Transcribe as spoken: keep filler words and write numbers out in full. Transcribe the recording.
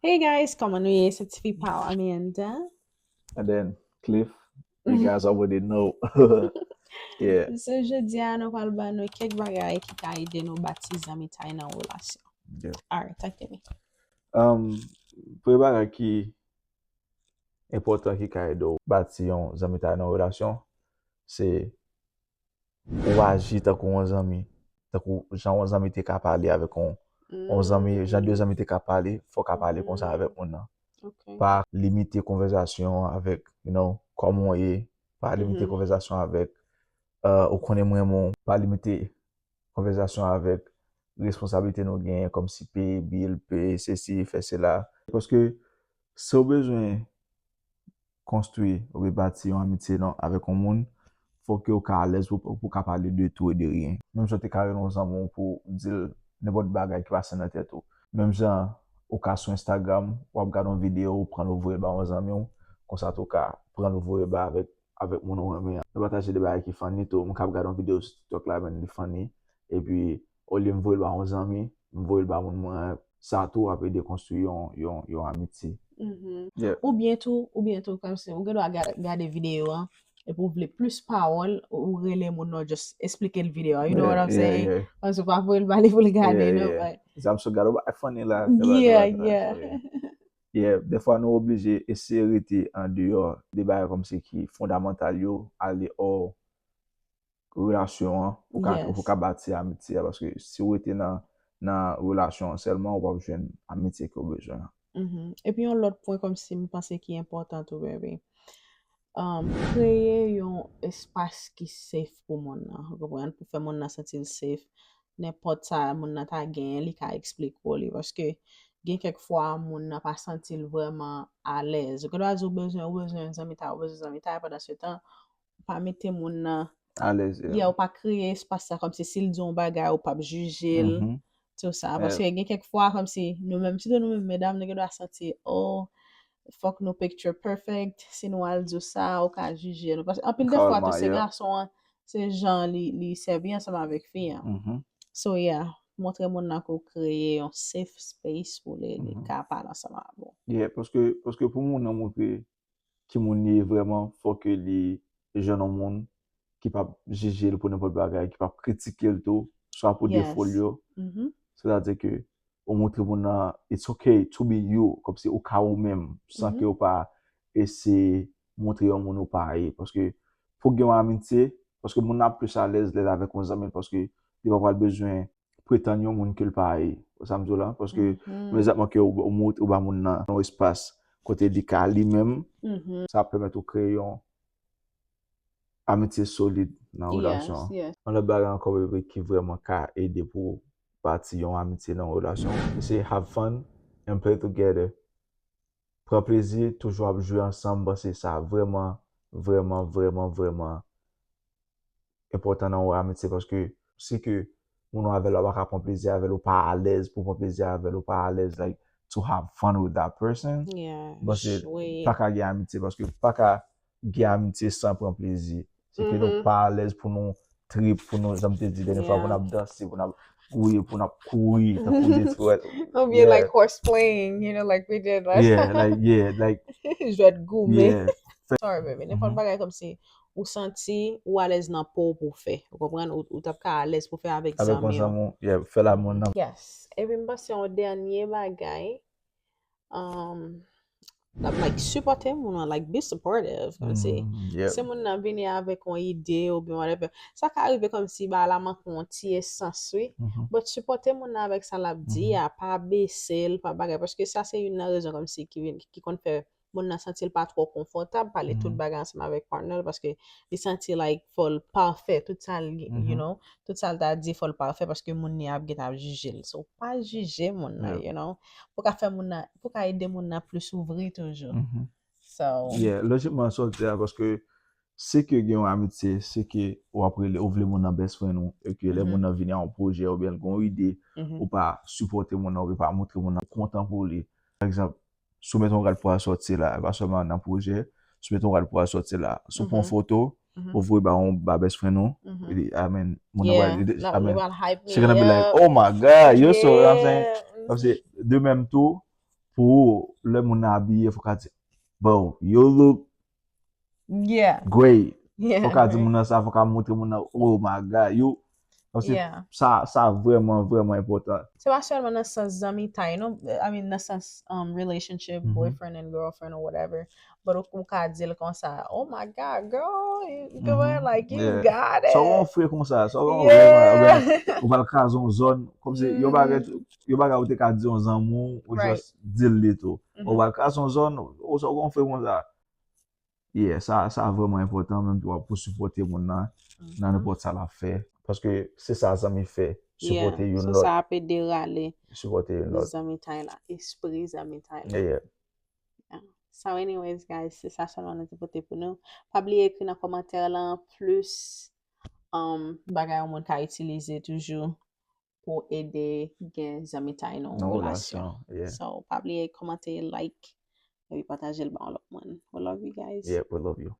Hey guys, kòman nou ye? Se tifi pa w Amanda. And then Cliff, you guys already know. Yeah. So jodi a nou pral ba nou kèk bagay ki ka ede nou bati zanmitay nan relasyon. Yeah. Alright, talk to me. Um, premye bagay ki enpòtan ki ka ede w bati yon zanmitay nan relasyon, se ou aji tankou yon zanmi. Tankou jan yon zanmi te ka pale avèk yon, yon zanmi, jan de zanmi te ka pale, fò w ka pale konsa avèk moun nan. Ok. Pa limite konvèsasyon avèk, you know, kòman w ye, pa limite Mhm. konvèsasyon avèk, uh, ou konnen m renmen w, pa limite konvèsasyon avèk responsablite nou genyen, kòmsi peye bil, peye sesi, fè sela. Paske si w bezwen konstwi oubyen bati yon amitye nan, avèk yon moun, fòk ke w ka alèz pou, pou w ka pale de tou e de ryen. Menm jan w te ka rele yon zanmi w pou w di l nenpòt bagay ki pase nan tèt ou. Menm jan ou ka sou Instagram, w ap gade yon videyo, ou pran l ou voye l ba yon zanmi w, konsa tou w ka pran l ou voye l ba avèk, avèk moun ou renmen an. Nou pataje de bagay ki funny tou. Mwen ka ap gade yon videyo sou TikTok la, men li funny. Epi, olye m voye l ba yon zanmi, m voye l ba moun mwen, sa tou ap ede konstwi yon, yon, yon amitye. Mhm. Yeah. Oubyen tou, oubyen tou, kòmsi, ou gen dwa ga- gade videyo an, epi ou vle plis pawòl, ou rele moun nan, just esplike l videyo an. You know what I'm saying? Yeah. Kòmsi ou pa voye l ba li pou l gade, Yeah, non, yeah. but Zam sou gade, ou bay funny la. Yeah, yeah. Yeah, defwa nou oblije eseye rete andeyò de bagay kòmsi ki fondamantal yo, ale hors relasyon an, pou ka, Yes. pou ka bati amitye a, paske si w rete nan, nan relasyon an sèlman, ou p ap jwenn amitye ke w bezwen an. Mhm. Epi yon lòt pwen kòmsi m panse ki enpòtan tou, baby. Um, kreye yon espas ki safe pou moun nan. Ou konprann? Pou fè moun nan santi l safe. Nenpòt sa moun nan ta genyen, li ka eksplike w li. Paske gen kèk fwa, moun nan pa santi l vrèman alèz. Ou gen dwa di w bezwen, ou bezwen zanmitay, ou bezwen zanmitay, pandan se tan, ou pa mete moun nan Alèz. Yeah, ou pa kreye espas sa kòmsi si l di yon bagay, ou p ap jije l. Mhm. Tou sa. Yeah. Paske gen kèk fwa, kòmsi nou menm, sitou nou menm medam, nou gen dwa santi, oh, fòk nou picture perfect. Si nou al di w sa, ou ka jije nou. Paske anpil de fwa, Karma, tou se yeah. Gason an, se jan li, li sèvi ansanm avèk fi an. Mhm. So, yeah, montre moun nan ke w kreye yon safe space pou li, li Mhm. ka pale ansanm avè w. Yeah, paske, paske pou moun nan montre ki moun li ye vrèman, fò ke li jwenn yon moun ki p ap jije l pou nenpòt bagay, ki p ap kritike l tou, swa pou Yes. defo l yo. Mhm. Sètadi ke ou montre moun nan, it's okay to be you, kòmsi ou ka ou menm, san Mhm. ke ou pa eseye montre yon moun ou pa ye. Paske pou gen yon amitye, paske moun nan ap plis alèz lè l avèk yon zanmi l, paske li pa pral bezwen pretann yon moun ke l pa ye. Ou sa m di w la? Paske Mhm. imediatman ke ou, ou mont-, ou ba moun nan yon espas kote li ka li menm, Mhm. sa ap pèmèt ou kreye yon amitye solid nan relasyon an. Yes, yes. Yon lòt bagay ankò, bebe, ki vrèman ka ede pou bati yon amitye nan yon relasyon, se have fun and play together. Pran plezi, toujou ap jwe ansanm, paske sa vrèman, vrèman, vrèman, vrèman enpòtan nan yon amitye, paske si ke moun ou avè l la, ou pa ka pran plezi avè l, ou pa alèz pou pran plezi avè l, ou pa alèz, like, to have fun with that person, Yeah, paske jwe. Pa ka gen amitye, paske pa ka gen amitye san pran plezi. Se ke nou Mhm. pa alèz pou nou trip, pou nou, jan m te di dènye fwa, pou n Yeah. ap danse, pou n ap gouye, pou n ap kouri, tankou de twèl. Oubyen Yeah. Like horse playing, you know, like we did last Yeah, time. Like, yeah, like, Jwèt goumen. Yeah. Sorry, baby. Nenpòt Mhm. bagay kòmsi ou santi ou alèz nan po w pou w fè. Ou konprann? Ou, ou t ap ka alèz pou w fè avèk Avèk yon zanmi w. Zanmi, yeah, fè lamour nan. Yes. Epi m panse yon dènye bagay, um, like, sipòte moun nan, like, be supportive. Kòmsi, Mm, yeah. si moun nan vini avèk yon ide oubyen whatever, sa ka rive kòmsi ba la manke yon ti esans, wi. Mhm. But sipòte moun nan avèk sa l ap di Mhm. a, pa bese l, pa bagay. Paske sa se youn nan rezon kòmsi ki vin, ki konn fè moun nan santi l pa twò konfòtab pale tout Mhm. bagay ansanm avèk partner l, paske li santi like fò l pafè, tout sa l, you Mhm. know, tout sa l ta di fò l pafè paske moun li ap gentan ap jije l. So, pa jije moun nan, Yeah. you know. Pou ka fè moun nan, pou ka ede moun nan plis ouvri toujou. Mhm. So, Yeah, lojikman sa w di a, paske si ke gen yon amitye, si ke w ap rele, ou vle moun nan best friend ou, e ke lè Mhm. moun nan vini a yon pwojè oubyen l gen yon ide, mhm. Ou pa sipòte moun nan, oubyen pa montre moun nan ou kontan pou li. Pa egzanp, si w mete yon rad pou al sòti la, e pa sèlman nan pwojè, si w mete yon rad pou al sòti la, si w pran Mhm. foto, Mhm. ou voye ba yon ba best friend ou, Mhm. li, I mean, moun nan Yeah, pral, la, I mean, li pral hype she me gonna be like, up. "Oh my God, you're so," you know what I'm saying? Yeah. Kòmsi, de menm tou, pou ou, lè moun nan abiye, fò ka di, bro, you look Yeah. great. Yeah. Fò ka di moun nan sa, fò ka montre moun nan, oh my God, you. Paske Yeah. sa, sa vrèman, vrèman enpòtan. Se pa sèlman nan sans zanmitay, non. I mean, nan sans um, relationship, Mhm. boyfriend and girlfriend or whatever. But ou, ou ka di l konsa, oh my God, girl, you, you, Mhm. like, you Yeah. got it. Sa w fè konsa, sa w Yeah. ou pral kraze yon zòn, kòmsi yon Mhm. bagay, yon bagay ou te ka di yon zanmi w, ou Right. just di l li tou. Mhm. Ou pral kraze yon zòn, ou sa w fè konsa. Yeah, sa, sa vrèman enpòtan, menm tou pou sipòte moun nan, nan Mhm. nenpòt sa l ap fè. Paske se sa zanmi fè, Yeah. sipòte youn So lòt, sa ap ede rale sipòte youn lòt. zanmitay la, espri zanmitay la. Yeah, yeah. So anyways, guys, se sa sèlman nou te pote pou nou. Pa bliye ekri nan kòmantè lan plis um, bagay yon moun ka itilize toujou pou ede gen zanmitay nan Nan relasyon. Relasyon, yeah. So, pa bliye kòmante, like, epi pataje l ba yon lòt moun. We love you guys. Yeah, we love you.